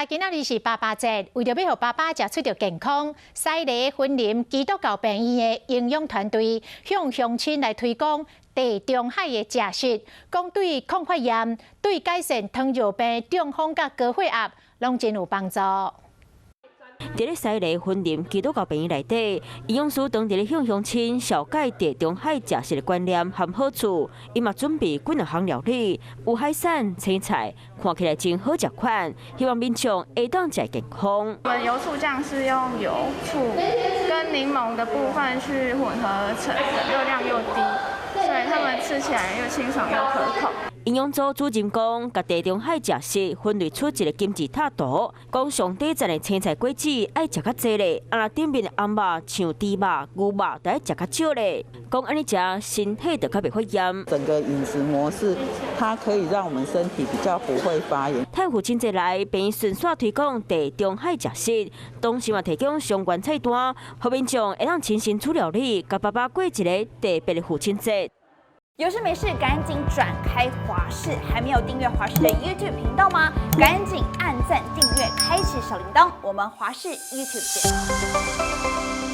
來，今仔日是爸爸節，為著欲予爸爸食出著健康，西螺雲林基督教病院的營養團隊向鄉親來推廣地中海的食食，講對抗發炎、對改善糖尿病、中風佮高血壓，攏真有幫助。佇咧西螺雲林基督教病院內底，營養師當佇咧向鄉親紹介地中海食食的觀念和好處，伊嘛準備幾若項料理，有海產、青菜，看起來真好食款，希望民眾會當食健康。我們油醋醬是用油、醋跟檸檬的部分去混合而成的，熱量又低，所以他們吃起來又清爽又可口。營養組主任講，共地中海食食分類出一個金字塔圖，講上底層的青菜果子愛食較濟咧，啊若頂面的紅肉像豬肉、牛肉著愛食較少咧。講按呢食，身體就較袂發炎。整個飲食模式，它可以讓我們身體比較不會發炎。趁父親節來，病院順紲推廣地中海食食，同時嘛提供相關菜單，予民眾會當親身煮料理，共爸爸過一個特別的父親節。有事沒事趕緊轉開華視，還沒有訂閱華視的 YouTube 頻道嗎？趕緊按讚訂閱，開啟小鈴鐺。我們華視 YouTube 見。